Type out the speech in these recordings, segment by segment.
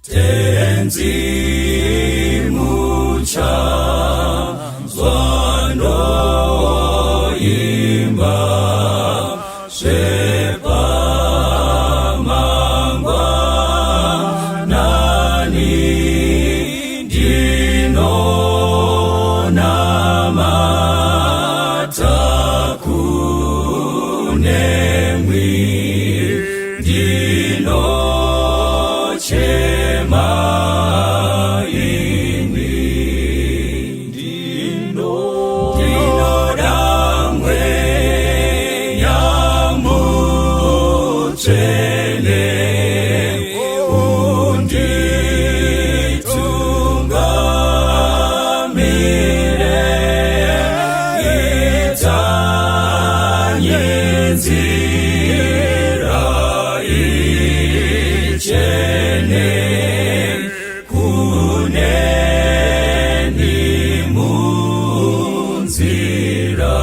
Tenzi muchanzwa ndoimba zvepamangwanani ndinonamata kunemwi ndinochema ini ndinoda mweya mutsvene unditungamire itanye nzira ichene kuneni munzira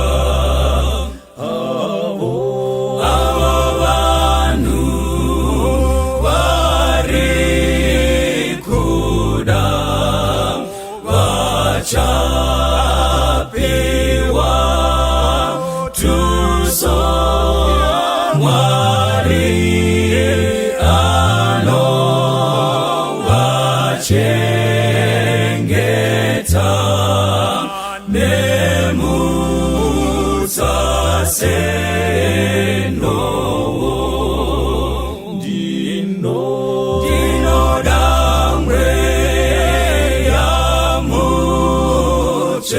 avo vanhu vari kuda vachapiwa tuso Mwari anovachengeta nemutsa senhowo ndinoda mweya mutsvene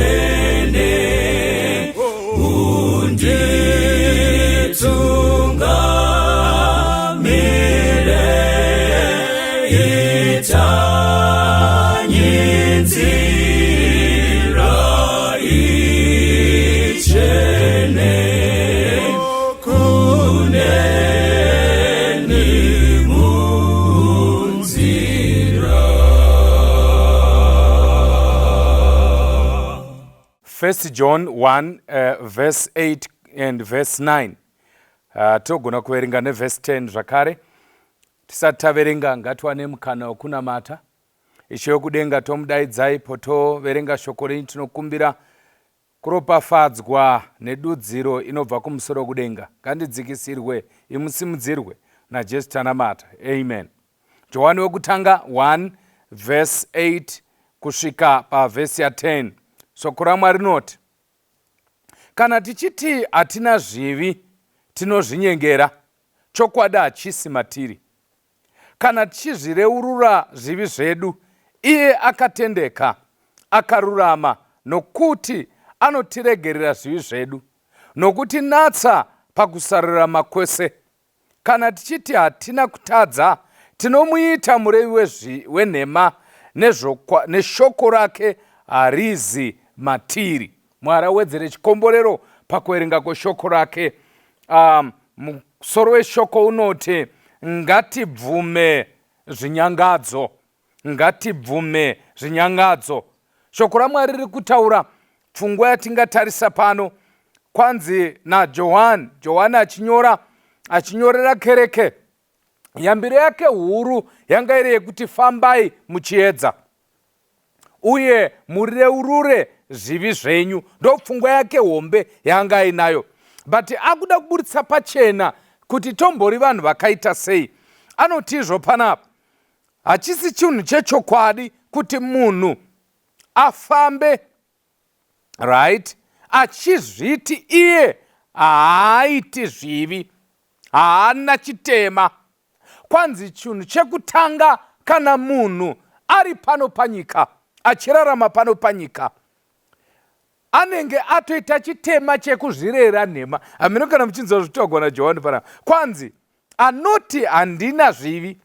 unditungamire itanye nzira ichene kuneni munzira. 1 John 1 verse 8 and verse 9. Togona kuverenga nevhesi 10 zvakare. Tisati taverenga, ngatiwane mukana wekunamata. Ishe wekudenga, tomudaidzai potoverenga shoko renyu. Tinokumbira kuropafadzwa nedudziro inobva kumusoro kudenga. Ngandidzikisirwe, imusimudzirwe. NaJesu tanamata, amen. Johani wekutanga 1 verse 8 kusvika pavhesi ya10, shoko raMwari rinoti, "Kana tichiti hatina zvivi, tinozvinyengera, chokwadi hachisi matiri. Kana tichizvireurura zvivi zvedu, iye akatendeka, akarurama, nokuti anotiregerera zvivi zvedu nokutinatsa pakusarurama kwese. Kana tichiti hatina kutadza, tinomuita murevi wenhema, neshoko rake harizi matiri." Mwari awedzere chikomborero pakuverenga kweshoko rake. Musoro weshoko unoti, "Ngatibvume zvinyangadzo." Ngatibvume zvinyangadzo. Shoko raMwari riri kutaura pfungwa yatingatarisa pano. Kwanzi naJohani, Johani achinyora, achinyorera kereke, yambiro yake huru yanga iri yekuti fambai muchiedza uye mureurure zvivi zvenyu. Ndo pfungwa yake hombe yaanga ainayo, but akuda kuburitsa pachena kuti tombori vanhu vakaita sei. Anoti izvo panapa hachisi chinhu chechokwadi kuti munhu afambe, right, achizviti iye haaiti zvivi, haana chitema. Kwanzi chinhu chekutanga, kana munhu ari pano panyika, achirarama pano panyika, anenge atoita chitema chekuzvirera nhema. Hamino kana muchinzwa zvitaurwa naJohani panapa. Kwanzi anoti handina zvivi,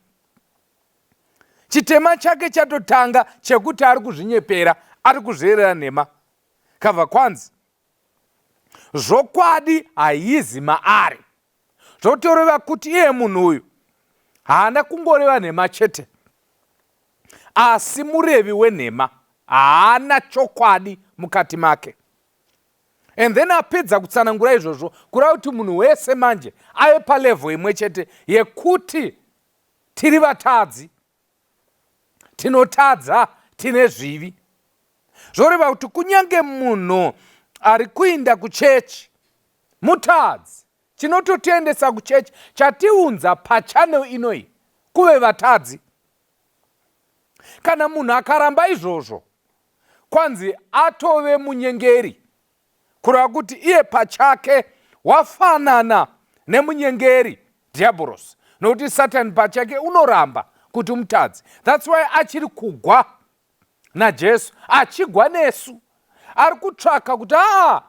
chitema chake chatotanga chekuti ari kuzvinyepera, ari kuzvirera nhema. Kabva kwanzi zvokwadi haizi maari. Zvotoreva kuti iye munhu uyu haana kungoreva nhema chete, asi murevi wenhema, haana chokwadi mukati make. And then apedza kutsanangura izvozvo, kureva kuti munhu wese manje ave palevel imwe chete yekuti tiri vatadzi. Tinotadza, tine zvivi. Zvoreva kuti kunyange munhu ari kuinda kuchechi mutadzi. Chinototiendesa kuchechi, chatiunza pachannel inoyi, kuve vatadzi. Kana munhu akaramba izvozvo, kwanzi atove munyengeri, kureva kuti iye pachake wafanana nemunyengeri Dhiabhorosi, nokuti Satani pachake unoramba kuti mutadzi. That's why achiri kugwa naJesu, achigwa nesu. Ari kutsvaka kuti aa,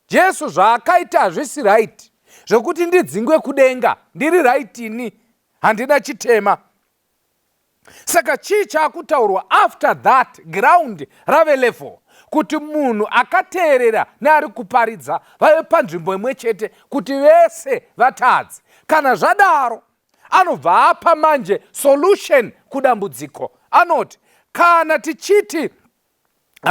Jesu zvaakaita hazvisi right, zvokuti ndidzingwe kudenga. Ndiri right ini, handina chitema. Saka chii chaakutaurwa after that? Ground rave level, kuti munhu akateerera neari kuparidza vave panzvimbo imwe chete, kuti vese vatadzi. Kana zvadaro, anobva apa manje solution kudambudziko. Anoti kana tichiti,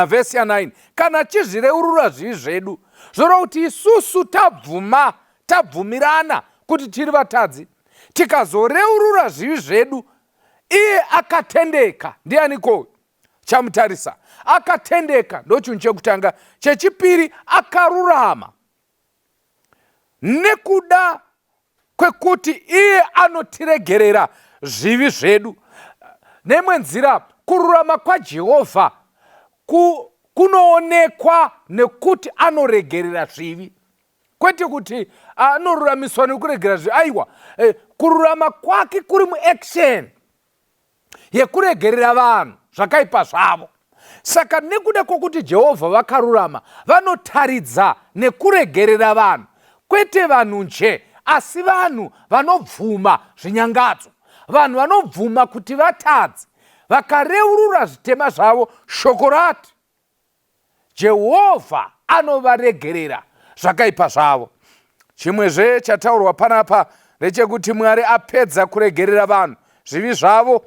vhesi ya9, kana chizvireurura zvivi zvedu, zvoreva kuti isusu tabvuma, tabvumirana kuti tiri vatadzi, tikazoreurura zvivi zvedu, iye akatendeka. Ndianiko chamutarisa? Akatendeka, ndo chinhu chekutanga. Chechipiri, akarurama, nekuda kwekuti iye anotiregerera zvivi zvedu. Neimwe nzira, kururama kwaJehovha kunoonekwa nekuti anoregerera zvivi, kwete kuti anoruramiswa nekuregera zvivi. Aiwa, kururama kwake kuri muaction yekuregerera vanhu zvakaipa zvavo. Saka nekuda kwokuti Jehovha vakarurama, vanotaridza nekuregerera vanhu, kwete vanhu nje, asi vanhu vanobvuma zvinyangadzo, vanhu vanobvuma kuti vatadzi, vakareurura zvitema zvavo. Shoko rati Jehovha anovaregerera zvakaipa zvavo. Chimwezve chataurwa panapa ndechekuti Mwari apedza kuregerera vanhu zvivi zvavo,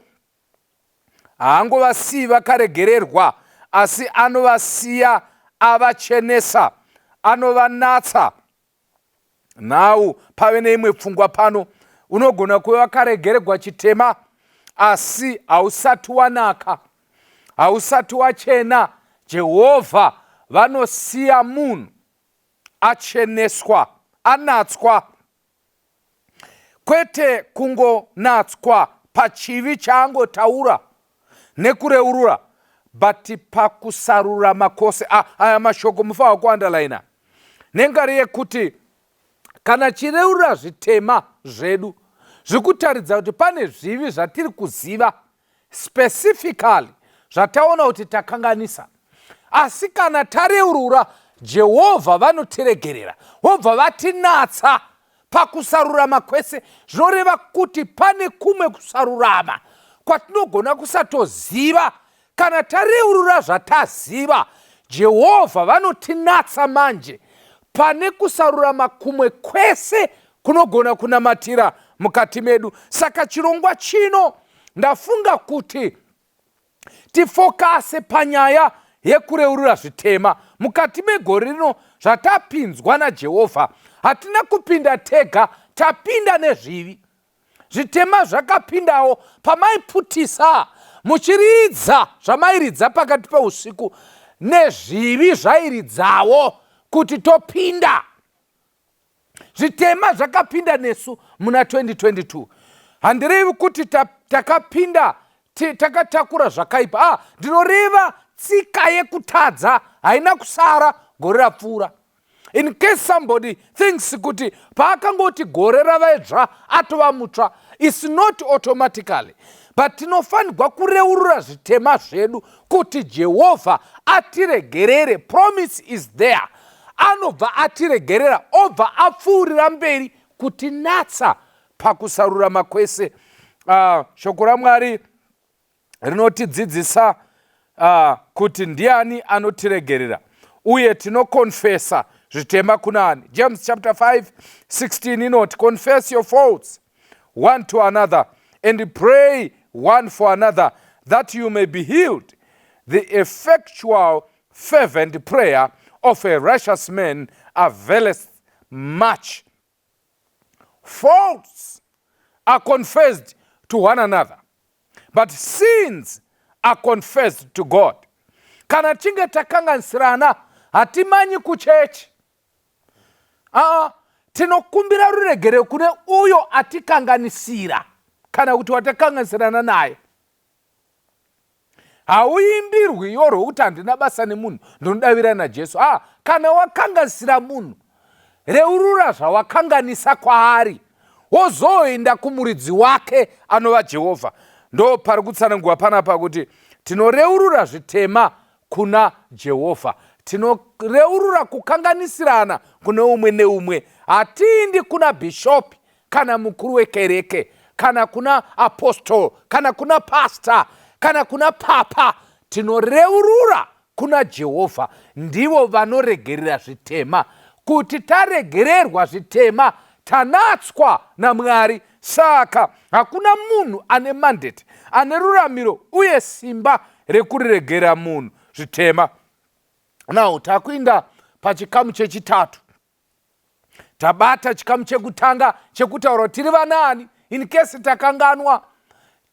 haangovasiyi vakaregererwa, asi anovasiya avachenesa, anovanatsa. Nhau pave neimwe pfungwa pano. Unogona kuve wakaregeregwa chitema, asi hausati wanaka, hausati wachena. Jehovha vanosiya munhu acheneswa, anatswa, kwete kungonatswa pachivi chaangotaura nekureurura, but pakusarurama kwose. Aya mashoko mufanira kuunderlina nengari yekuti kana chireurura zvitema zvedu, zviri kuti pane zvivi zvatiri kuziva specifically, zvataona kuti takanganisa, asi kana tareurura, Jehovha vanotiregerera, vobva vatinatsa pakusarurama kwese. Zvinoreva kuti pane kumwe kusarurama kwatinogona kusatoziva. Kana tareurura zvataziva, Jehovha vanotinatsa manje pane kusarurama kumwe kwese kunogona kunamatira mukati medu. Saka chirongwa chino ndafunga kuti tifokase panyaya yekureurura zvitema mukati megore rino. Zvatapinzwa naJehovha, hatina kupinda tega, tapinda nezvivi. Zvitema zvakapindawo pamaiputisa muchiridza zvamairidza pakati peusiku, nezvivi zvairidzawo kuti topinda. Zvitema zvakapinda nesu muna 2022. Handirevi kuti takapinda takatakura zvakaipa. Ndinoreva tsika yekutadza haina kusara gore rapfuura. In case somebody thinks kuti paakangoti gore rava atova mutsva, it's not automatically, but tinofanirwa kureurura zvitema zvedu kuti Jehovha atiregerere. Promise is there, anobva atiregerera, obva apfuurira mberi kutinatsa pakusarurama kwese. Shoko raMwari rinotidzidzisa kuti ndiani anotiregerera uye tinokonfesa zvitema kunani. James chapter 5 16 inoti, "Confess your faults one to another and pray one for another that you may be healed. The effectual fervent prayer of a righteous man availeth much." Faults are confessed to one another. But sins are confessed to God. Kana tichinge takanganisirana, hatimanyi kuchechi. Aa, tinokumbira ruregerero kune uyo atikanganisira kana kuti watakanganisirana naye. Hauimbi rwiyo rwokuti handina basa nemunhu, ndinodavira naJesu. A, kana wakanganisira munhu, reurura zvawakanganisa kwaari, wozoenda kumuridzi wake anova Jehovha. Ndo pari kutsanangurwa panapa kuti tinoreurura zvitema kuna Jehovha, tinoreurura kukanganisirana kune umwe neumwe. Hatiindi kuna bhishopi kana mukuru wekereke kana kuna apostol kana kuna pasta kana kuna papa. Tinoreurura kuna Jehovha, ndivo vanoregerera zvitema. Kuti taregererwa zvitema, tanatswa naMwari. Saka hakuna munhu ane mandate, ane ruramiro uye simba rekuregera munhu zvitema. Now takuinda pachikamu chechitatu. Tabata chikamu chekutanga chekutaura kuti tiri vanaani. In case takanganwa,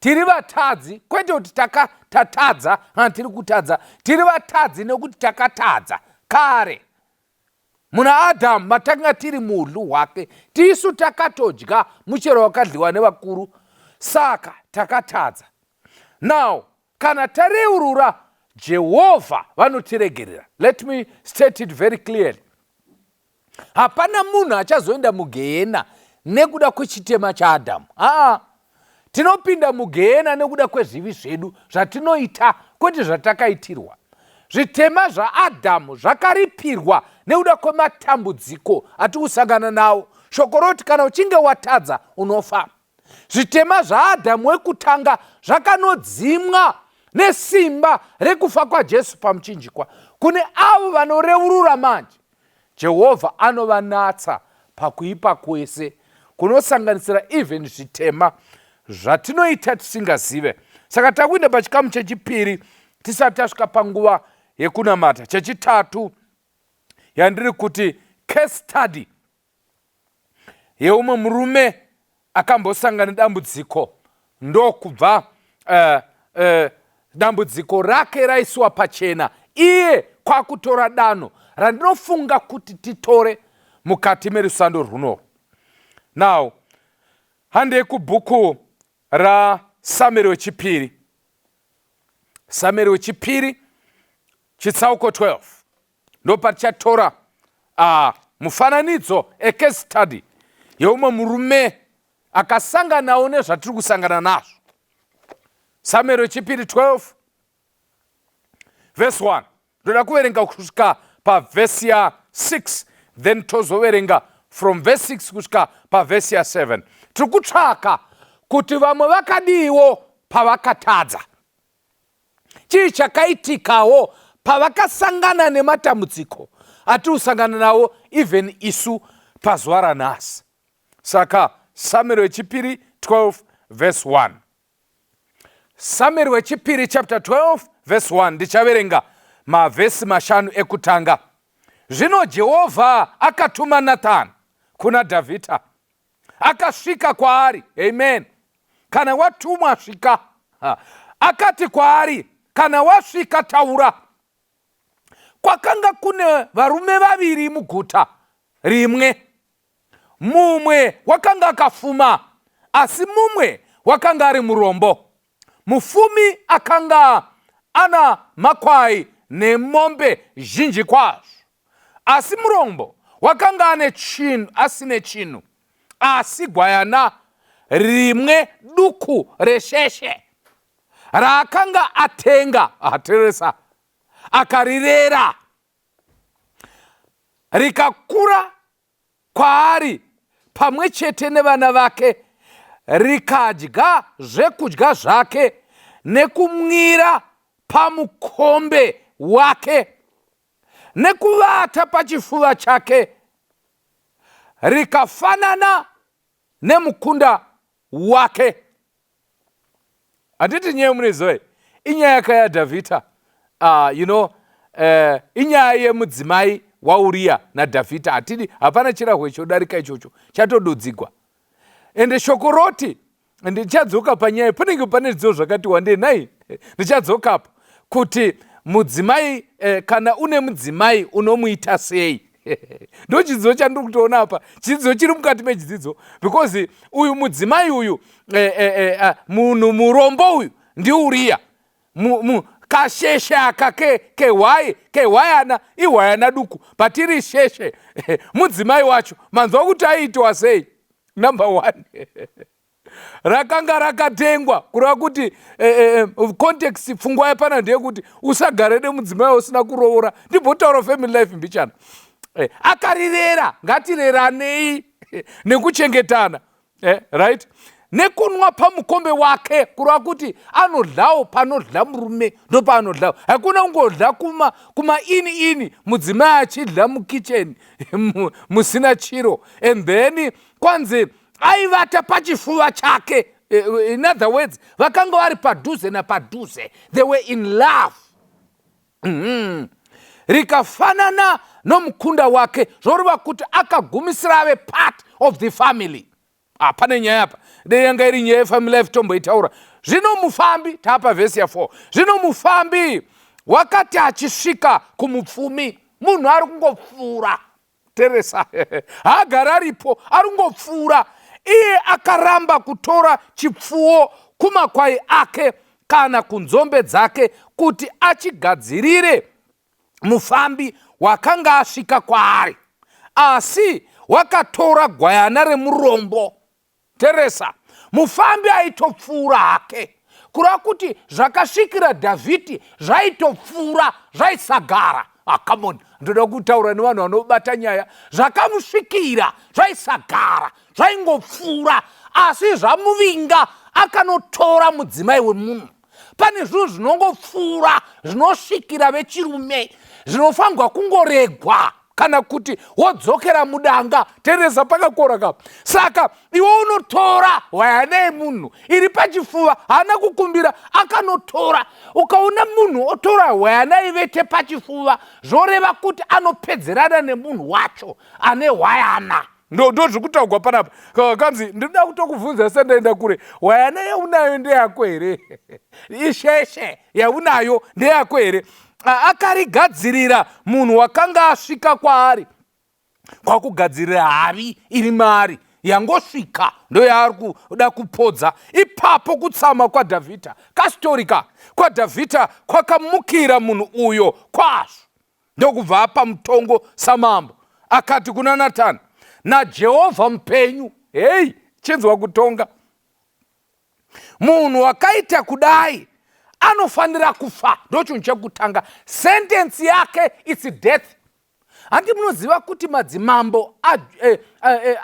tiri vatadzi, kwete kuti tatadza kana tiri kutadza. Tiri vatadzi nekuti takatadza kare muna Adhamu, matakanga tiri muudlu hwake. Tisu takatodya muchero wakadliwa nevakuru, saka takatadza. Now kana tareurura, Jehovha vanotiregerera. Let me state it very clearly: hapana munhu achazoenda mugehena nekuda kwechitema chaAdhamu. Aa, tinopinda mugehena nekuda kwezvivi zvedu zvatinoita, kwete zvatakaitirwa. Zvitema zvaAdhamu zvakaripirwa nekuda kwematambudziko atiri kusangana nawo. Shoko roti kana uchinge watadza, unofa. Zvitema zvaAdhamu wekutanga zvakanodzimwa nesimba rekufa kwaJesu pamuchinjikwa. Kune avo vanoreurura manje, Jehovha anovanatsa pakuipa kwese, kunosanganisira even zvitema zvatinoita tisingazive. Saka takuenda pachikamu chechipiri tisati tasvika panguva yekunamata chechitatu, yandiri kuti case study yeumwe murume akambosangana nedambudziko, ndokubva dambudziko rake raisiwa pachena, iye kwakutora danho randinofunga kuti titore mukati merusando rwunorwo. Now handei kubhuku raSamueri wechipiri, Samueri wechipiri chitsauko 12, ndopatichatora mufananidzo, a case study yeumwe murume akasanganawo nezvatiri kusangana nazvo. Samueri wechipiri 12 verse 1, ndoda kuverenga kusvika pavhesi ya6, then tozoverenga from verse 6 kusvika pavhesi ya7. Tiri kutsvaka kuti vamwe vakadiiwo pavakatadza, chii chakaitikawo pavakasangana nematambudziko atiri kusangana nawo even isu pazuva ranhasi. Saka Samueri wechipiri 12 verse 1, Samueri wechipiri chapter 12 verse 1, ndichaverenga mavhesi mashanu ekutanga. Zvino Jehovha akatuma Nathani kuna Dhavhidha, akasvika kwaari. Amen. Kana watumwa, svika. Akati kwaari, "Kana wasvika, taura." Kwakanga kune varume vaviri muguta rimwe, mumwe wakanga akafuma, asi mumwe wakanga ari murombo. Mufumi akanga ana makwai nemombe zhinji kwazvo, asi murombo wakanga ane chinhu asine chinhu asi gwayana rimwe duku resheshe raakanga atenga, ateresa, akarirera rikakura kwaari pamwe chete nevana vake, rikadya zvekudya zvake nekumwira pamukombe wake nekuvata pachifuva chake, rikafanana nemukunda wake. Handiti nyaya munoiziva? Inyaya yakayaDhavhidha. Inyaya yemudzimai waUriya naDhavhidha. Hatidi, hapana chirahwe chodarika ichocho chatodudzigwa. Ende shoko roti Ndichadzoka panyaya, panenge pane zvidzidzo zvakati wandei nai. Ndichadzokapo kuti mudzimai, kana une mudzimai unomuita sei. Ndo chidzidzo chandiri kutoona apa, chidzidzo chiri mukati mechidzidzo, because uyu mudzimai uyu, munhu murombo uyu ndiUriya. Kasheshe aka kehwai, kehwayana, ihwayana duku patiri sheshe. Mudzimai wacho manzwa kuti aiitwa sei? Number one, rakanga rakatengwa, kureva kuti context, pfungwa yapana ndeyekuti usagare nemudzimai usina kuroora. Ndimbotaura family life mbichana. Akarirera, ngatireranei nekuchengetana, right, nekunwa pamukombe wake, kureva kuti anodlawo panodla murume, ndopaanodlawo. Hakuna kungodla kuma ini ini, mudzimai achidla mukicheni musina chiro. And then kwanzi aivata pachifuva chake. In other words, vakanga vari padhuze napadhuze. They were in love. Rikafanana nomukunda wake, zvoreva kuti akagumisira ave part of the family. Ah, pane nyaya apa, dei yanga iri nyaya yefamily life tomboitaura. Zvino mufambi, taapa vhesi ya4. Zvino mufambi wakati achisvika kumupfumi, munhu ari kungopfuura, teresa, haagari aripo, ari kungopfuura, iye akaramba kutora chipfuwo kumakwai ake kana kunzombe dzake kuti achigadzirire mufambi wakanga asvika kwaari, asi wakatora gwayana remurombo. Teresa, mufambi aitopfuura hake, kureva kuti zvakasvikira Dhavhidhi zvaitopfuura, zvaisagara. Ah, come on, ndoda kutaura nevanhu vanobata nyaya. Zvakamusvikira zvaisagara, zvaingopfuura, asi zvamuvinga akanotora mudzimai wemunhu. Pane zvinhu zvinongopfuura, zvinosvikira vechirume, zvinofanirwa kungoregwa kana kuti wodzokera mudanga. Teresa, pakakora ka. Saka iwe unotora hwayana yemunhu iri pachifuva, haana kukumbira, akanotora. Ukaona munhu otora hwayana ivete pachifuva, zvoreva kuti anopedzerana nemunhu wacho ane hwayana. Ndo zviri kutaurwa panapa. Kanzi ndinoda kutokubvunza sendaenda kure, hwayana yaunayo ndeyako here? Isheshe yaunayo ndeyako here? Akarigadzirira munhu wakanga asvika kwaari, kwakugadzirira havi iri mari yangosvika, ndo yaari kuda kupodza ipapo. Kutsama kwaDhavhidha, kastorika kwaDhavhidha kwakamukira munhu uyo kwazvo, ndokubva apa mutongo samambo. Akati kuna Natani, "NaJehovha mupenyu," hei, chinzwa kutonga, "munhu wakaita kudai anofanira kufa." Ndo chinhu chekutanga, sentence yake, it's death. Handi munoziva kuti madzimambo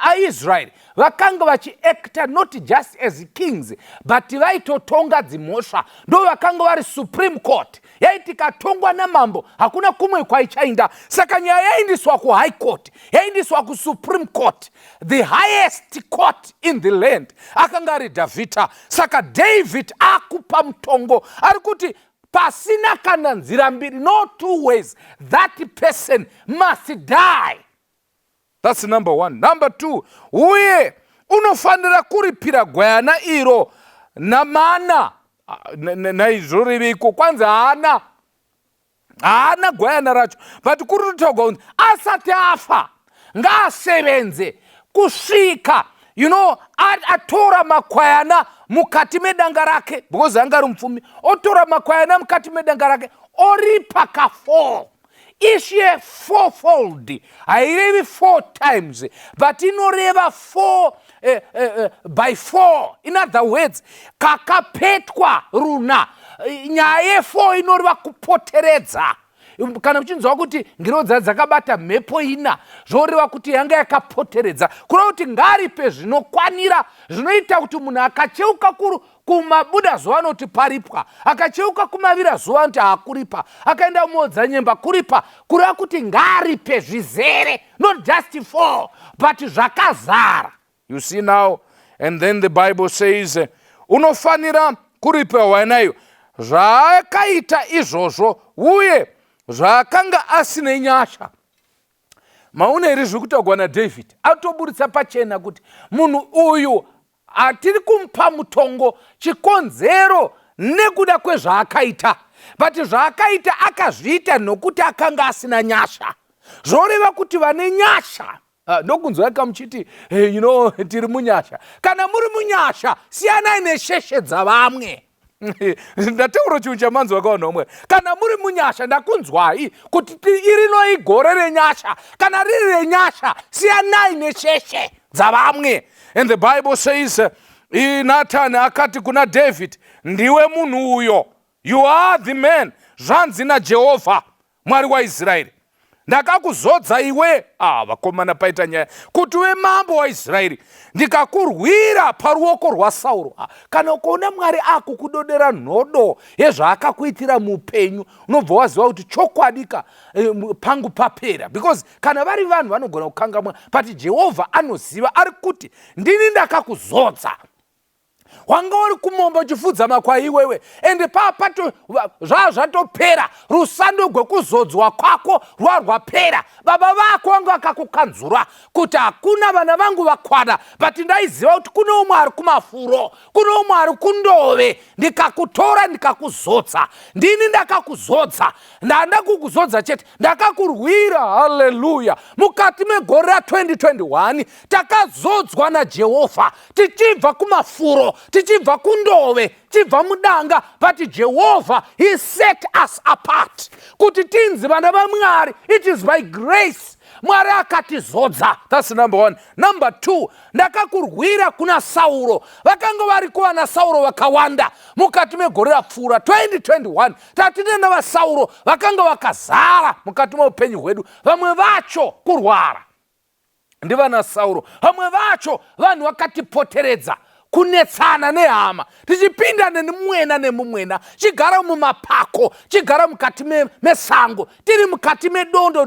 aIsraeri vakanga vachiacta not just as kings, but vaitotonga dzimhosva. Ndo vakanga vari supreme court. Yaiti ikatongwa namambo, hakuna kumwe kwaichainda. Saka nyaya yaindiswa kuhigh court, yaindiswa kusupreme court, the highest court in the land akanga ari Dhavhidha. Saka David akupa mutongo, ari kuti pasina kana nzira mbiri, no two ways, that person must die. That's number one. Number two, uye unofanira kuripira gwayana iro namana. Ah, naizvoreveko kwanzi haana gwayana racho, but kuri kutaurwa kunzi asati afa ngaasevenze kusvika atora makwayana mukati medanga rake, because anga ari mupfumi. Otora makwayana mukati medanga rake, oripa ka4. Issue fourfold hairevi four times, but inoreva four by four. In other words, kakapetwa runa. Nyaya ye4 inoreva kupoteredza. Kana uchinzwa kuti ngirozi dzakabata mhepo ina, zvoreva kuti yanga yakapoteredza, kureva kuti ngaripe zvinokwanira zvinoita kuti munhu akacheuka kuru kumabuda zuva anoti paripwa, akacheuka kumavira zuva anoti haakuripa, akaenda muodzanyemba kuripa, kureva kuti ngaaripe zvizere, not just four but zvakazara. You see now? And then the Bible says unofanira kuripa wainayo zvaakaita izvozvo uye zvaakanga asine nyasha. Maona here zviri kutaurwa naDavid? Atoburitsa pachena kuti munhu uyu Hatiri kumupa mutongo chikonzero nekuda kwezvaakaita, but zvaakaita akazviita nokuti akanga asina nyasha. Zvoreva kuti vane nyasha, ndokunzwai kamuchiti, tiri munyasha. Kana muri munyasha, siyanai nesheshe dzavamwe. Ndataura chinhu chamanzwa kavanhu vamwe. Kana muri munyasha, ndakunzwai kuti irino igore renyasha. Kana riri renyasha, siyanai nesheshe dzavamwe. And the Bible says, Nathan akati kuna David, "Ndiwe munhu uyo, you are the man. Zvanzi naJehovha Mwari waIsraeri, ndakakuzodza iwe." Ah, vakomana, paita nyaya, "kuti uve mambo waIsraeri, ndikakurwira paruoko rwaSauro." Ah, kana ukaona Mwari akukudodera nhodo yezvaakakuitira muupenyu, unobva waziva kuti chokwadika pangu papera, because kana vari vanhu vanogona kukangamwa, but Jehovha anoziva. Ari kuti, "Ndini ndakakuzodza. Wanga uri kumombe uchifudza makwai iwewe, ende papato zvaa zvatopera. Rusando gwekuzodzwa kwako rwarwapera. Baba vako vanga vakakukanzura kuti hakuna vana vangu vakwana, but ndaiziva kuti kune umwe ari kumafuro, kune umwe ari kundove. Ndikakutora, ndikakuzodza. Ndini ndakakuzodza. Ndanda kukuzodza chete, ndakakurwira." Haleluya! Mukati megore ra2021 takazodzwa naJehovha tichibva kumafuro, tichibva kundove, tichibva mudanga, but Jehovha, he set us apart kuti tinzi vana vaMwari. It is by grace. Mwari akatizodza. That's number one. Number two, ndakakurwira kuna Sauro. Vakanga variko vana Sauro vakawanda mukati megore rapfuura 2021. Tatine vaSauro vakanga vakazara mukati meupenyu hwedu. Vamwe vacho kurwara, ndivana Sauro. Vamwe vacho vanhu vakatipoteredza, kunetsana nehama, tichipinda nemumwena nemumwena, chigara mumapako, chigara mukati mesango, tiri mukati medondo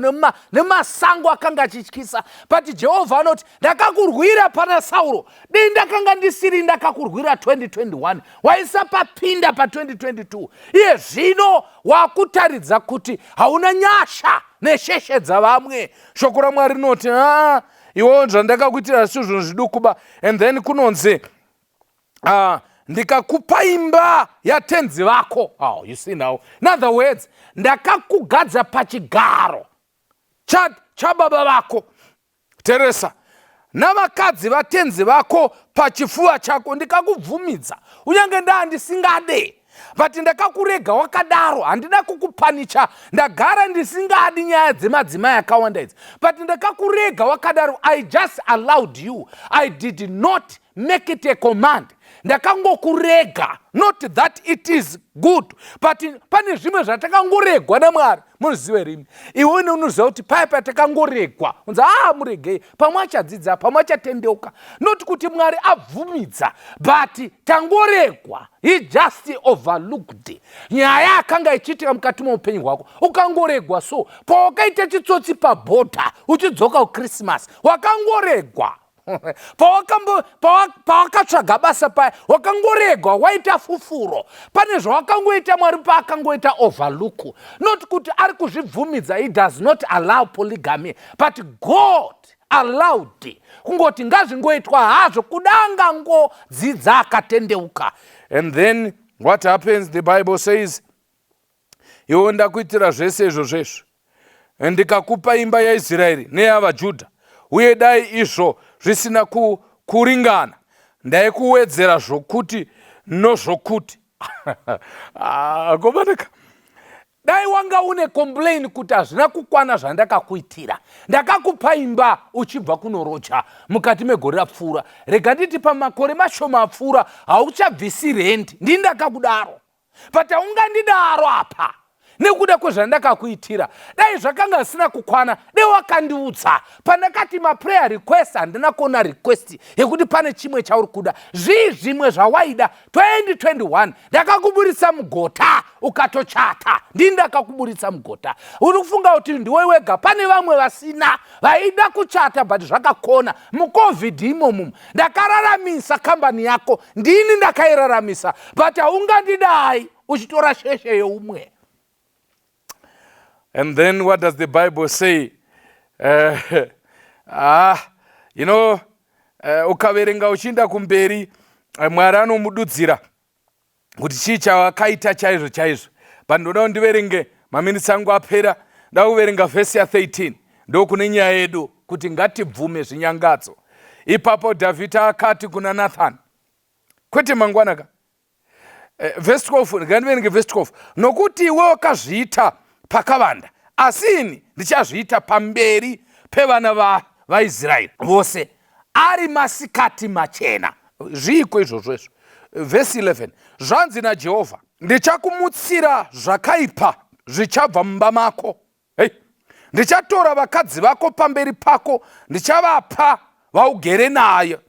nemasango akanga achityisa. But Jehovha anoti, "Ndakakurwira pana Sauro. Dei ndakanga ndisiri ndakakurwira 2021, waisapapinda pa2022. Iye zvino wakutaridza kuti hauna nyasha nesheshe dzavamwe." Shoko raMwari rinoti, "A, iwewo, zvandakakuitira si zvinhu zvidukuba." And then kunonzi, "Ndikakupa imba yatenzi vako." Oh, you see now, in other words, ndakakugadza pachigaro chababa vako. Teresa, "navakadzi vatenzi vako pachifuva chako. Ndikakubvumidza, unyange ndaa ndisingade, but ndakakurega wakadaro. Handina kukupanicha. Ndagara ndisingadi nyaya dzemadzimai akawanda idzi, but ndakakurega wakadaro. I just allowed you. I did not make it a command. Ndakangokurega. Not that it is good, but pane zvimwe zvatakangoregwa naMwari. Munoziva rini iwe unoziva kuti paya patakangoregwa, unzi, "A, muregei, pamwe achadzidza, pamwe achatendeuka." Not kuti Mwari abvumidza, but tangoregwa. He just overlooked nyaya akanga ichiitika mukati meupenyu hwako. Ukangoregwa. So pawakaita chitsotsi pabhodha uchidzoka kuChristmas, wakangoregwa. Pawakatsvaga basa paya, wakangoregwa. Waita fufuro, pane zvawakangoita, Mwari paakangoita overlook. Not kuti ari kuzvibvumidza. He does not allow polygamy, but God allowed kungoti ngazvingoitwa hazvo, kuda angangodzidza akatendeuka. And then what happens? The Bible says, "Iwe, ndakuitira zvese izvo zvezvo, ndikakupa imba yaIsraeri neyavaJudha, uye dai izvo zvisina kuringana, ndaikuwedzera zvokuti nozvokuti." Ah, komanaka, dai wanga une complain kuti hazvina kukwana zvandakakuitira, ndakakupa imba uchibva kunoroja mukati megore rapfuura, rega nditi pamakore mashoma apfuura hauchabvisi rendi, ndini ndakakudaro, but haungandidaro apa nekuda kwezvandakakuitira. Dai zvakanga zvisina kukwana, dai wakandiudza. Pandakati maprayer request, handina kuona request yekuti pane chimwe chauri kuda. Zvii zvimwe zvawaida 2021? Ndakakuburitsa mugota ukatochata. Ndini ndakakuburitsa mugota. Uri kufunga kuti ndiwe wega, pane vamwe vasina vaida kuchata, but zvakakona muCovid imomo. Ndakararamisa kambani yako, ndini ndakairaramisa, but haungandidai uchitora sheshe yeumwe. And then what does the Bible say? Ah, Ukaverenga uchiinda kumberi, Mwari anomududzira kuti chii chawakaita chaizvo chaizvo. But ndoda kuti ndiverenge, maminitsi angu apera. Nda kuverenga vhesi ya13, ndokune nyaya yedu, kuti ngatibvume zvinyangadzo. Ipapo Dhavhidha akati kuna Nathani, kwete mangwana ka, vhesi 12, ngandiverenge vhesi 12: "Nokuti iwe wakazviita pakavanda, asi ini ndichazviita pamberi pevana vaIsraeri vose ari masikati machena." Zviiko izvozvo izvo? Vhesi 11: "Zvanzi naJehovha, ndichakumutsira zvakaipa zvichabva mumba mako. Hey. Ndichatora vakadzi vako pamberi pako, ndichavapa vaugere naye.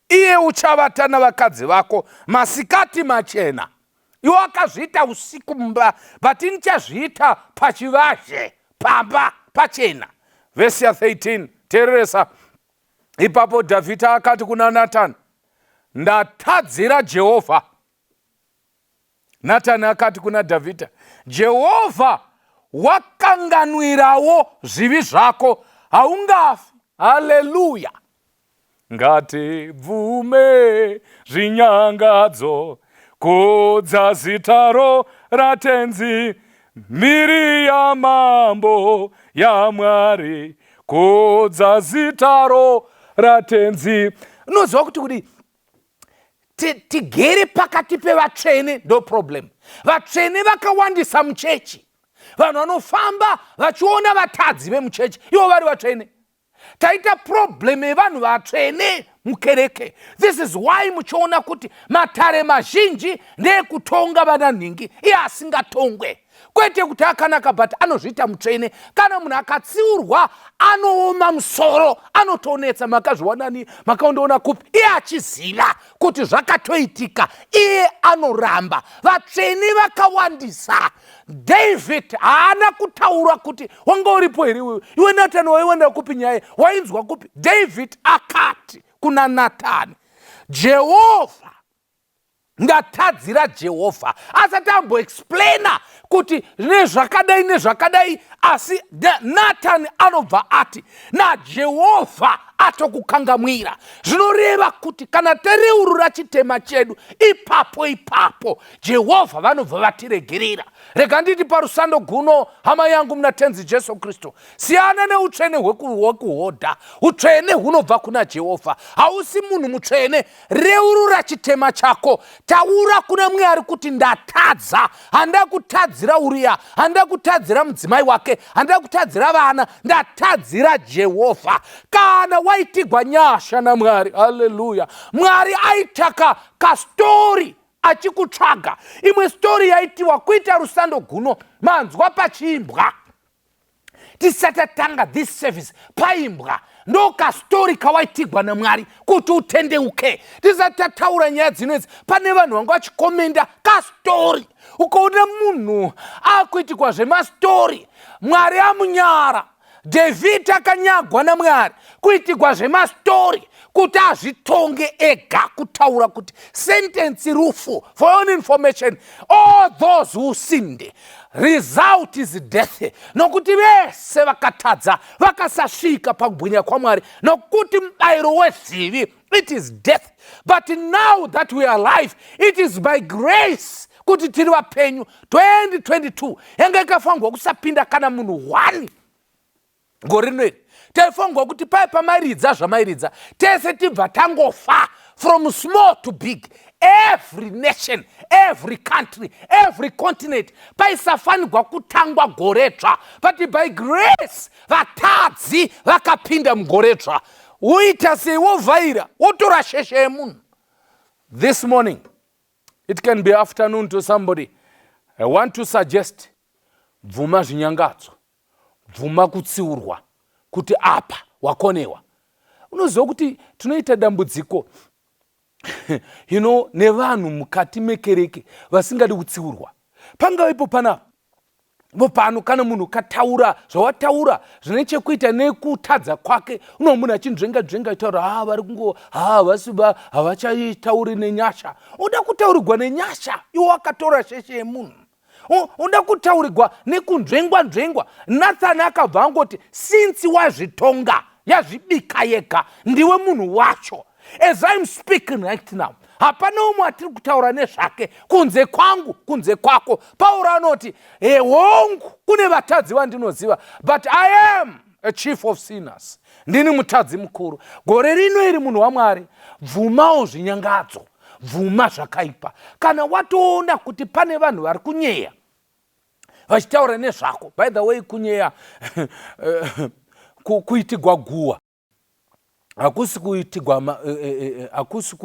Iye uchavata navakadzi vako masikati machena. Iwe akazviita usiku mumba, but ndichazviita pachivazhe, pamba pachena." Vhesi ya13, teereresa. Ipapo Dhavhidha akati kuna Natani, "Ndatadzira Jehovha." Natani akati kuna Dhavhidha, "Jehovha wakanganwirawo zvivi zvako, haungafi." Haleluya! Ngatibvume zvinyangadzo, kudza zitaro raTenzi, mbiri yamambo yaMwari, kudza zitaro raTenzi. Unoziva kuti kudii? Tigere pakati pevatsvene, ndo problem. Vatsvene vakawandisa muchechi. Vanhu vanofamba vachiona vatadzi vemuchechi, ivo vari vatsvene. Taita problem yevanhu vatsvene mukereke. This is why muchiona kuti matare mazhinji ndeekutonga vana nhingi, iye asingatongwe. Kwete kuti akanaka, but anozviita mutsvene. Kana munhu akatsiurwa, anooma musoro, anotonetsa. "Makazviwanani? Makaondoona kupi?" Iye achiziva kuti zvakatoitika, iye anoramba. Vatsvene vakawandisa. David haana kutaura kuti, "Wanga uripo here iwewe? Iwe Natani, waiwana kupi nyaya? Wainzwa kupi?" David akati kuna Natani, "Jehovha, ndatadzira Jehovha," asati amboexplaina kuti nezvakadai nezvakadai. Asi Natani anobva ati, "NaJehovha atokukangamwira." Zvinoreva kuti kana tareurura chitema chedu ipapo ipapo, Jehovha vanobva vatiregerera. Rega nditi parusando guno, hama yangu muna Tenzi Jesu Kristu, siyana neutsvene hwekuhodha. Utsvene hunobva kuna Jehovha, hausi munhu mutsvene. Reurura chitema chako, taura kuna Mwari kuti, "Ndatadza. Handida kutadzira Uriya, handida kutadzira mudzimai wake, handida kutadzira vana, ndatadzira Jehovha." Kana waitigwa nyasha naMwari, haleluya, Mwari aitaka kastori achikutsvaga. Imwe stori yaitiwa kuita rusando guno, manzwa pachiimbwa tisati tatanga this service, paimbwa. Ndo kastori kawaitigwa naMwari kuti utendeuke. Tisati tataura nyaya dzinoidzi, pane vanhu vanga vachikomenda kastori. Ukaona munhu akuitikwa zvemastori, Mwari amunyara. Dhavhidhi akanyagwa naMwari kuitigwa zvemastori kuti azvitonge ega, kutaura kuti sentence rufu. For your own information, all those who sinned, result is death, nokuti vese vakatadza vakasasvika pakubwinya kwaMwari, nokuti mubayiro wezvivi, it is death. But now that we are alive, it is by grace kuti tiri vapenyu. 2022 yanga ikafanirwa kusapinda kana munhu 1. Gore rino iri taifanirwa kuti pai pamairidza zvamairidza, tese tibva tangofa, from small to big, every nation, every country, every continent. Paisafanirwa kutangwa goredzva, but by grace vatadzi vakapinda mugoredzva. Woita sei? Wovhaira, wotora sheshe yemunhu. This morning, it can be afternoon to somebody, I want to suggest, bvuma zvinyangadzo, bvuma kutsiurwa kuti apa wakonewa. Unoziva kuti tinoita dambudziko nevanhu mukati mekereke vasingadi kutsiurwa. Pangaipo panapa pano, kana munhu kataura zvawataura zvine chekuita nekutadza kwake, uno munhu achinzvenga nzvenga, achitaura, "Ha, vari kungo, ha, vasi havachaitauri nenyasha." Uda kutaurirwa nenyasha, iwo wakatora sheshe yemunhu. Uda kutaurirwa nekunzvengwa nzvengwa. Nathani akabva angoti, "Since wazvitonga, Yazvibika yega. Ndiwe munhu wacho. As I'm speaking right now, hapana umwe atiri kutaura nezvake kunze kwangu, kunze kwako. Pauro anoti, hongu, kune vatadzi vandinoziva, but I am a chief of sinners. Ndini mutadzi mukuru. Gore rino iri, munhu waMwari, bvumawo zvinyangadzo, bvuma zvakaipa. Kana watoona kuti pane vanhu vari kunyeya vachitaura nezvako, by the way, kunyeya kuitigwa guwa hakusi kuitigwa, hakusi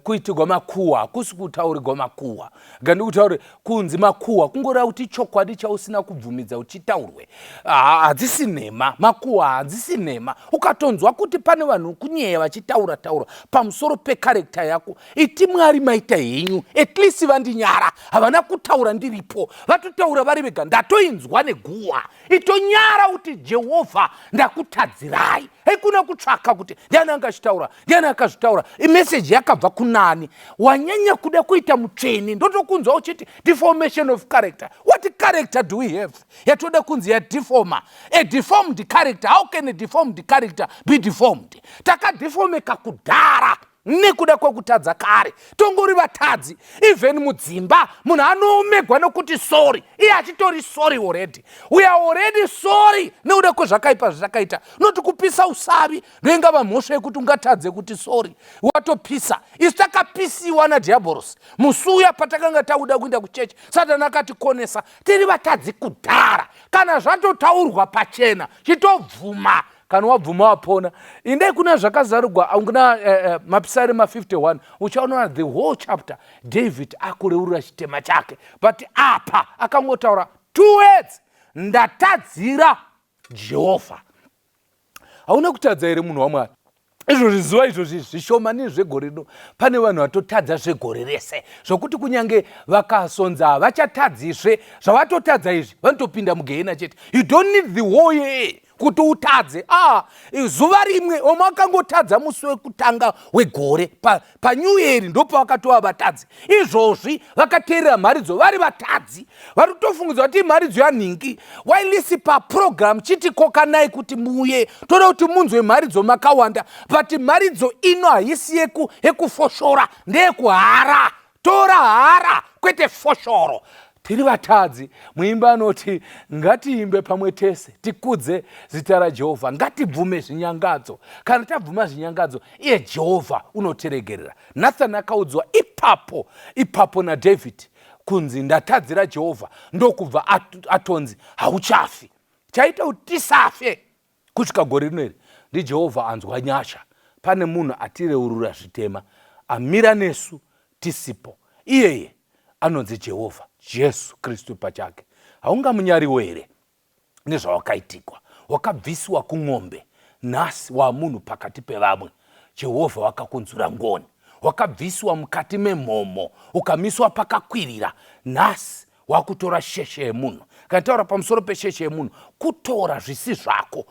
kuitigwa makuhwa, hakusi kutaurirwa makuhwa. Ngandikutaure, kunzi makuhwa kungoreva kuti chokwadi chausina kubvumidza kuti chitaurwe. Hadzisi nhema, makuhwa hadzisi nhema. Ukatonzwa kuti pane vanhu kunyeya vachitaura taura pamusoro pecharacter yako, iti, "Mwari, maita henyu, at least vandinyara, havana kutaura ndiripo, vatotaura vari vega, ndatoinzwa neguhwa." Itonyara kuti, "Jehovha, ndakutadzirai." Haikuna kutsvaka kuti ndiani anga achitaura, ndiani akazvitaura, imeseji yakabva kunani. Wanyanya kuda kuita mutsvene. Ndotokunzwa uchiti deformation of character. What character do we have yatoda kunzi yadeforma? A deformed character, how can a deformed character be deformed? Takadeformeka kudhara nekuda kwekutadza kare. Tongori vatadzi. Even mudzimba munhu anoomegwa nokuti sorry, iye achitori sorry already. We are already sorry nekuda kwezvakaipa zvatakaita. Noti kupisa usavi ndoingava mhosva yekuti ungatadze kuti sorry? Watopisa. Isu takapisiwa nadhiabhorosi musi uya patakanga tauda kuenda kuchechi. Satani akatikonesa. Tiri vatadzi kudhara. Kana zvatotaurwa pachena, chitobvuma. Kana wabvuma, wapona. Indai kuna Zvakazarugwa, kuna Mapisarema 51, uchaona the whole chapter David akureurura chitema chake. But apa akangotaura two words, "Ndatadzira Jehovha." Hauna kutadza here, munhu waMwari? Izvozvi, zuva izvozvi, zvishomani zvegore rino, pane vanhu vatotadza zvegore rese, zvokuti kunyange vakasonza havachatadzisve. Zvavatotadza izvi, vanotopinda mugehena chete. You don't need the whole year kuti utadze. Ah, zuva rimwe omwe akangotadza musi wekutanga wegore panew year, ndopavakatova vatadzi. Izvozvi vakateerera mharidzo vari vatadzi, vari kutofungidzwa kuti imharidzo yanhingi. Wailisi paprogram chiti kokanai kuti muye, toda kuti munzwe mharidzo makawanda. But mharidzo ino haisi yekufoshora, ndeyekuhara. Tora hara, kwete foshoro. Tiri vatadzi. Muimba anoti, "Ngatiimbe pamwe tese, tikudze zita raJehovha." Ngatibvume zvinyangadzo. Kana tabvuma zvinyangadzo, iye Jehovha unotiregerera. Nathan akaudzwa ipapo ipapo naDavid kunzi, "Ndatadzira Jehovha," ndokubva atonzi, "Hauchafi." Chaita kuti tisafe kusvika gore rino iri ndiJehovha anzwa nyasha. Pane munhu atireurura zvitema, amira nesu tisipo. Iyeye anonzi Jehovha, Jesu Kristu pachake. Haungamunyariwo here nezvawakaitikwa? Wakabvisiwa kumombe, nhasi wamunhu pakati pevamwe. Jehovha wakakunzura ngoni. Wakabvisiwa mukati memhomho, ukamiswa pakakwirira, nhasi wakutora sheshe yemunhu. Kana taura pamusoro pesheshe yemunhu, kutora zvisi zvako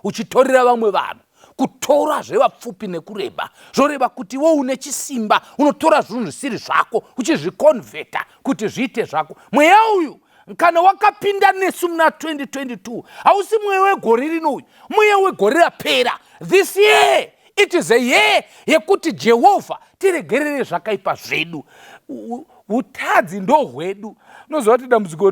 uchitorera vamwe vanhu, kutora zvevapfupi nekureba. Zvoreva kuti iwe une chisimba, unotora zvinhu zvisiri zvako uchizviconverta kuti zviite zvako. Mweya uyu kana wakapinda nesu muna 2022, hausi mweya wegore rino uyu, mweya wegore rapera. This year, it is a year yekuti Jehovha tiregerere zvakaipa zvedu. Utadzi ndo hwedu. Unoziva kuti dambudziko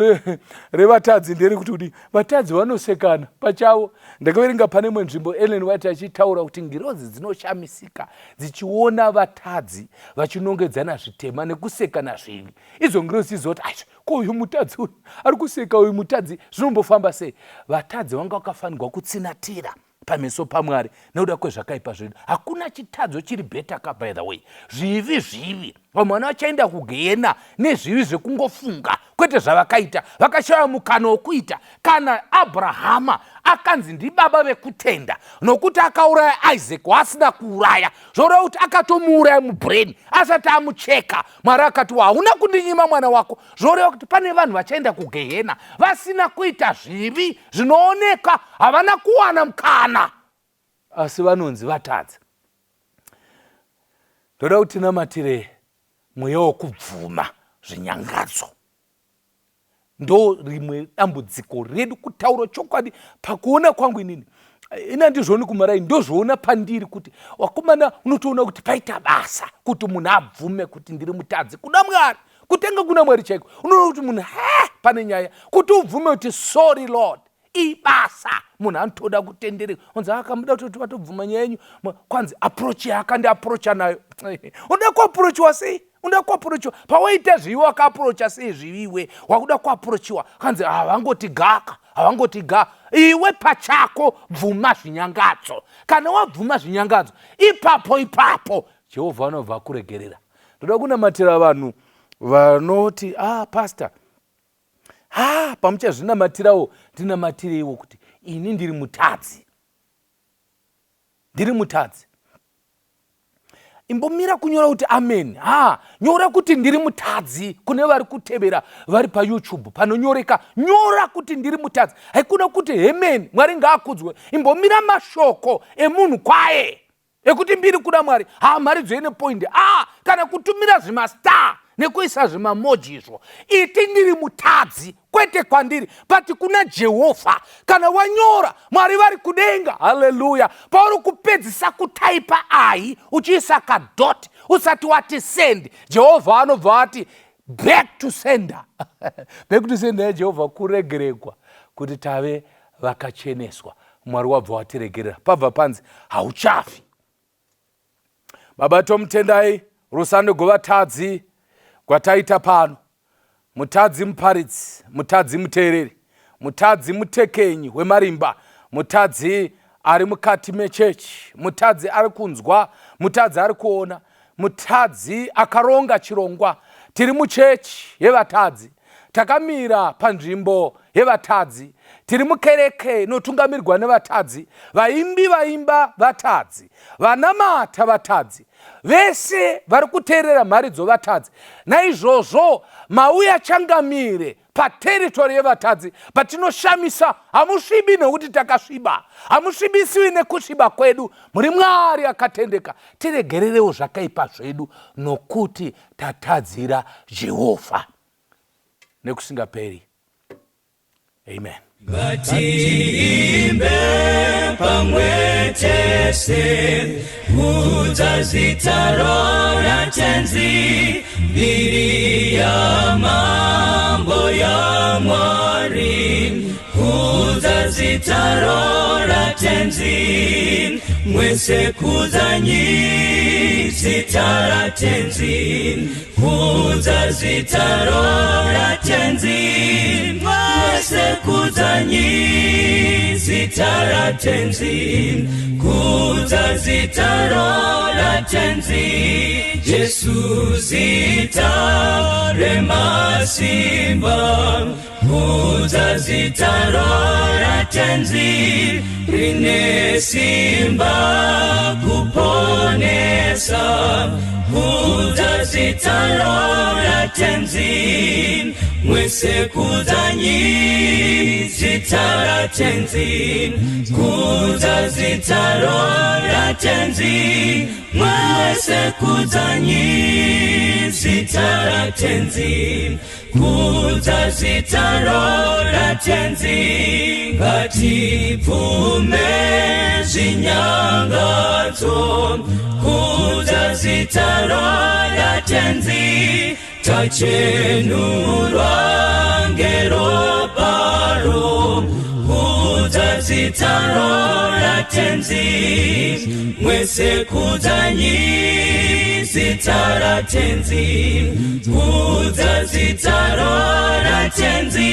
revatadzi nderekuti kudi vatadzi vanosekana pachavo. Ndakaverenga pane imwe nzvimbo Ellen White achitaura kuti ngirozi dzinoshamisika dzichiona vatadzi vachinongedzana zvitema nekusekana zvivi. Idzo ngirozi dzizoti, "Ai, ko uyu mutadzi uyu ari kuseka uyu mutadzi, zvinombofamba sei?" Vatadzi vanga vakafanirwa kutsinatira pameso paMwari nekuda kwezvakaipa zvedu. Hakuna chitadzo chiri better ka, by the way. Zvivi zvivi. Vamwe vana vachaenda kugehena nezvivi zvekungofunga, kwete zvavakaita. Vakashaya mukana wokuita. Kana Abrahama akanzi ndibaba vekutenda nokuti akauraya Isaac waasina kuuraya, zvoreva kuti akatomuuraya mubrain asati amucheka. Mwari akati, "Hauna kundinyima mwana wako." Zvoreva kuti pane vanhu vachaenda kugehena vasina kuita zvivi zvinooneka, havana kuwana mukana, asi vanonzi vatadzi. Ndoda kuti tinamatire mweya wokubvuma zvinyangadzo. Ndo rimwe dambudziko redu, kutaura chokwadi, pakuona kwangu inini. Ini handizvioni kumarai, ndozviona pandiri kuti wakomana unotoona kuti paita basa kuti munhu abvume kuti ndiri mutadzi kuna Mwari, kutenga kuna Mwari chaiko. Unoona kuti munhu ha pane nyaya kuti ubvume kuti sorry Lord, ibasa. Munhu anotoda kutendereka onzi akamuda kutoti vatobvuma nyaya yenyu. Kwanzi approach yaakandiaprocha nayo. Unoda kuaprochiwa sei? Unoda kuaprochiwa pawaita zvivi, wakaaprocha sei zviviwe? Wakuda kuaprochiwa kanzi havangoti gaka, havangoti ga. Iwe pachako bvuma zvinyangadzo. Kana wabvuma zvinyangadzo, ipapo ipapo Jehovha anobva akuregerera. Ndoda kunamatira vanhu vanoti, ah, pastor, ha pamuchazvinamatirawo ndinamatireiwo kuti ini ndiri mutadzi, ndiri mutadzi. Imbomira kunyora kuti amen, ha nyora kuti ndiri mutadzi. Kune vari kutevera vari paYouTube, panonyoreka nyora kuti ndiri mutadzi, haikuna kuti hemen, Mwari ngaakudzwe. Imbomira mashoko emunhu kwaye ekuti mbiri kuna Mwari, ha mharidzo ine point, a kana kutumira zvimastar nekuisa zvimamoji izvo. Iti ndiri mutadzi, kwete kwandiri but kuna Jehovha. Kana wanyora, Mwari vari kudenga, haleluya, pauri kupedzisa kutaipa ai uchiisa kadot usati wati send, Jehovha anobva ati back to sender, back to sender yaJehovha, kuregeregwa kuti tave vakacheneswa. Mwari wabva watiregerera, pabva panzi hauchafi. Baba, tomutendai rusando gwevatadzi gwataita pano. Mutadzi muparidzi, mutadzi muteereri, mutadzi mutekenyi wemarimba, mutadzi ari mukati mechechi, mutadzi ari kunzwa, mutadzi ari kuona, mutadzi akaronga chirongwa. Tiri muchechi yevatadzi, takamira panzvimbo yevatadzi, tiri mukereke inotungamirwa nevatadzi, vaimbi vaimba vatadzi, vanamata vatadzi, vese vari kuteerera mharidzo vatadzi. Naizvozvo mauya changamire paterritory yevatadzi patinoshamisa. Hamusvibi nekuti takasviba, hamusvibisiwi nekusviba kwedu. Muri Mwari akatendeka, tiregererewo zvakaipa zvedu nokuti tatadzira Jehovha nekusingaperi. Amen. Ngatiimbe pamwe tese, kudza zita raTenzi, mbiri yamambo yaMwari. Kudza zita raTenzi, mwese kudzanyi zita raTenzi. Kudza zita raTenzi, mwese kudzanyi zita raTenzi. Kudza zita raTenzi, Jesu zita remasimba. Kudza zita raTenzi, rine simba kuponesa. Kudza zita raTenzi, mwese kudzanyi zita raTenzi. Kudza zita raTenzi, mwese kudzanyi zita raTenzi. Kudza zita raTenzi, ngatibvume zvinyangadzo. Kudza zita raTenzi, tachenurwa ngeroparo. Kudza zita raTenzi, mwese kudzanyi zita raTenzi. Kudza zita raTenzi,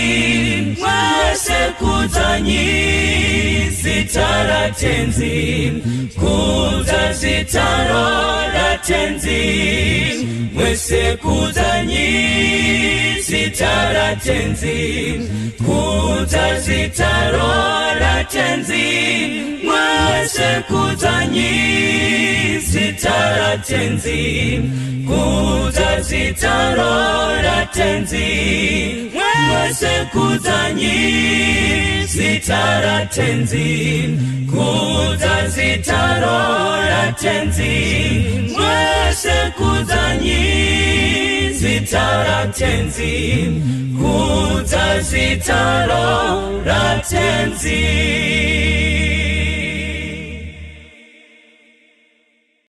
mwese kudzanyi zita raTenzi. Kudza zita raTenzi, mwese kudzanyi zita raTenzi. Kudza zita raTenzi, mwese kudzanyi zita raTenzi. Kudza zita raTenzi, mwese kudzanyi zita raTenzi. Kudza zita raTenzi, mwese kudzanyi zita raTenzi. Kudza zita raTenzi.